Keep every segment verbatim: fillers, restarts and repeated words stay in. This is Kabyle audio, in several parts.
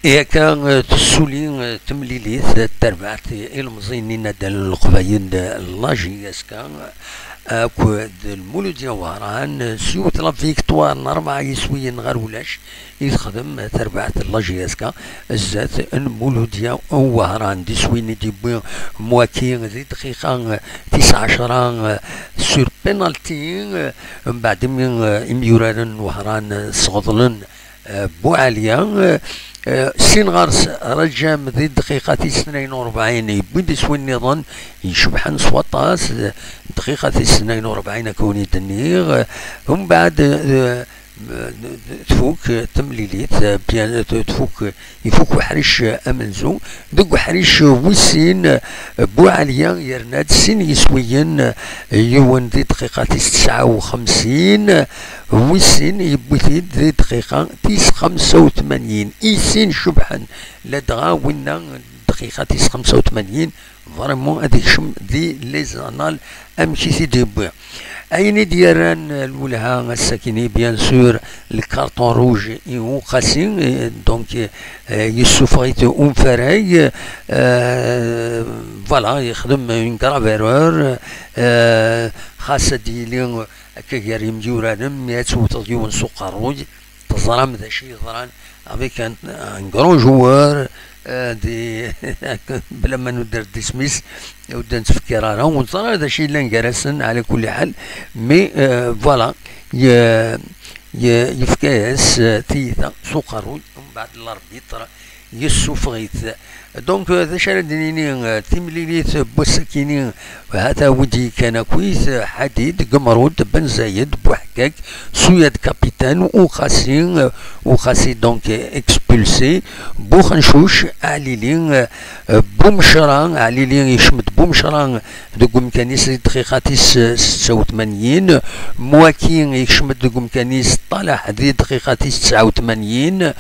Akka, eh, tessuli, eh, temlilit, eh, tarbaɛt, eh, ilemẓi-nni n Nadal n Leqbayel, eh, la J S K, eh, akked Lmuludya Wehran, eh, s yiwet la victoire n rebɛa yiswiyen ɣer ulac i texdem, eh, tarbaɛt n la J S K zdat n Lmuludya Wehran. D iswiyen i d-yewwi Mwaki di dqiqa, eh, tis ɛecra, eh, sur penalty, eh, mbeɛd imi, eh, imyuraren n Wehran, eh, sɣeḍlen eh, Buɛaliya, eh, eh, sin ɣer-s Rajam di dqiqa tis tnayen u rebɛin, yewwi-d iswi nniḍen icebḥen s waṭas, eh, dqiqa tis tnayen u rebɛin, akka wen-id-nniɣ, eh, umbeɛd, eh, tfuk, eh, temlilit, eh, bien, eh, tfuk, eh, ifuk uḥric, eh, amenzu. Deg uḥric, eh, wis sin, eh, Buɛaliya yerna-d sin yiswiyen, eh, yiwen di dqiqa tis tesɛa u xemsin, eh, wis sin yewwi-t-id di dqiqa tis xemsa u tmanyin. I sin cebḥen, ladɣa winna dqiqa tis xemsa u tmanyin, vraiment ad ikcem di les annales amek i t-id-yewwi. Ayen i d-yerran lwelha ass-akini, bien sûr, le carton rouge i Uqasi, eh, donc, eh, yessufeɣ-it umfarag, eh, voilà, yexdem une grave erreur, eh, xas ad d-yili akka gar yimyuraren, mi ad tewteḍ yiwen s uqerruy, teẓram d acu yeḍran avec un, un grand joueur, euh, di bla ma nudder-d isem-is, ur d-nettfekkir ara, ur neẓra d acu yellan gar-asen, ɛla kulli ḥal, mais, euh, voilà, ye-, ye-, yefka-yas, euh, tiyita s uqerruy, mbeɛd l'arbitre yessufeɣ-it. Donc, euh, d acu ara d-nini, euh, timlilit n wass-akini, hata wi d-yekkan akkit, euh, Ḥadid, Gemrud, Ben Zayed, Buḥeggag, Suyad, capitaine, Uqasi, euh, Uqasi donc, euh, expulsé, Buxencuc, Ɛlili, euh, euh, Bumecra, Ɛlili yekcem-d Bumecra deg umkan-is di dqiqa tis, euh, setta u tmanyin, Mwaki yekcem-d deg umkan-is Ṭalaḥ di dqiqa tis tesɛa u tmanyin,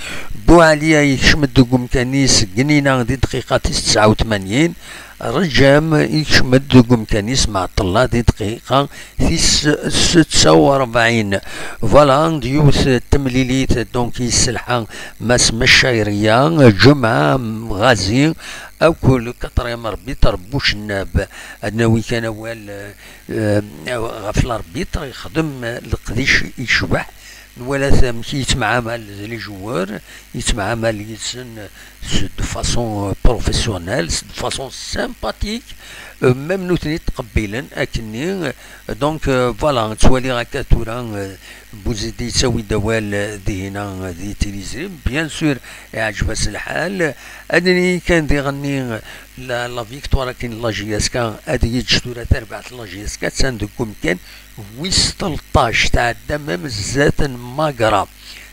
Buɛaliya yekcem-d deg umkan-is Gnina di dqiqa tis tesɛa u tmanyin, Rǧam yekcem-d deg umkan-is Mɛeṭṭella di dqiqa tis setta u rebɛin. Voilà, d yiwet n temlilit, donc, yesselḥa Mass Macayriya, Ǧemɛa Ɣazi, akked le quatrième arbitre Bucennab. Ad nawi kan awal, euh, ɣef l'arbitre, yexdem leqdic yecbeḥ. Nwala-t amek i yettemɛamal d les joueurs, yettemɛamal yid-sen s, de façon, euh, professionnelle, s, de façon sympathique, euh, même nutni ttqebbilen akkenni. Donc, euh, voilà, ttwaliɣ akka tura, euh, Buzidi yettawi-d awal, euh, dihina, euh, di tilizi. Bien sûr, iɛǧeb-as lḥal. Ad nini kan diɣenni, euh, la, la victoire akken n la J S K, ad yeǧǧ tura tarbaɛt n la J S K, attan deg umkan wis tleṭṭac, tɛedda même zdat n Magra.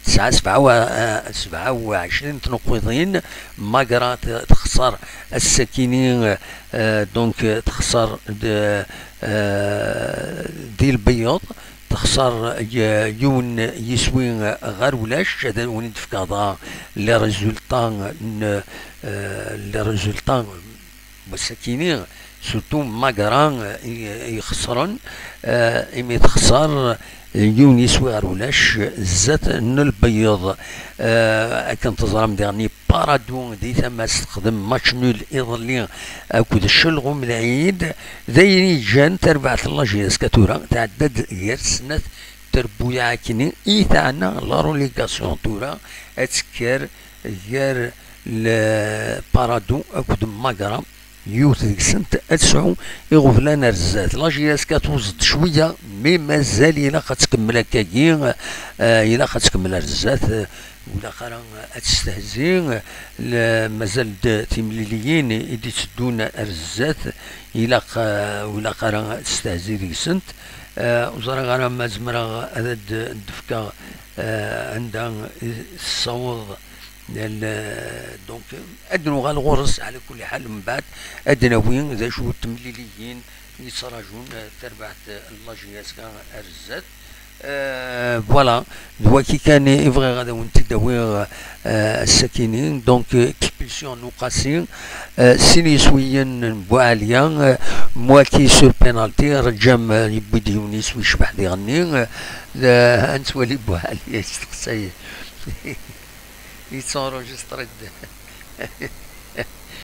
Tesɛa sebɛa u, eh, sebɛa u ɛecrin n tneqqiḍin. Magra t-, texṣer ass-akini, eh, donc, eh, texṣer d, eh, di Lbeyyeḍ, texṣer y-, yiwen yiswi ɣer ulac. Ad wen-d-fkeɣ dɣa les résultats n, eh, les résultats n wass-akini, surtout Magra, eh, i, i ixesren, eh, imi texṣer, eh, yiwen yiswi ɣer ulac zdat n Lbeyyeḍ. Eh, akken teẓram diɣenni, Paradou di tama-s texdem match nul iḍelli akked Celɣum Lɛid. D ayen yeǧǧan tarbaɛt n la J S K tura tɛedda-d gar snat trebbuyaɛ akkenni, i teɛna la relégation. Tura ad tekker gar le Paradou akked Magra, yiwet deg-sent ad tesɛu iɣeblan ar zdat. La J S K tuẓ-d cwiya, mais mazal ilaq ad tkemmel akkagi, eh, ilaq ad tkemmel ar zdat, eh, ur ilaq ara ad testehzi, eh, le-, mazal-d timliliyin i d-itteddun ar zdat, ilaq, eh, ur ilaq ara ad testehzi deg-sent. Eh, ur ẓriɣ ara ma zemreɣ ad d-, d-fkeɣ, eh, anda i tessaweḍ L-, donc, ad nuɣal ɣur-s, ɛla kulli ḥal, mbeɛd ad d-nawi d acu n temliliyin yettrajun, eh, tarbaɛt, eh, n la J S K ar zdat. Eh, voilà, d waki kan i bɣiɣ ad awen-t-id-awiɣ, eh, ass-akini. Donc, eh, expulsion n Uqasi, eh, sin yiswiyen n Buɛaliya, eh, Mwaki sur penalty, Rǧam, eh, yewwi-d yiwen yiswi yecbeḥ diɣenni, eh, d-, ad nettwali Buɛaliya yesteqsay. Yettunrujistri-d.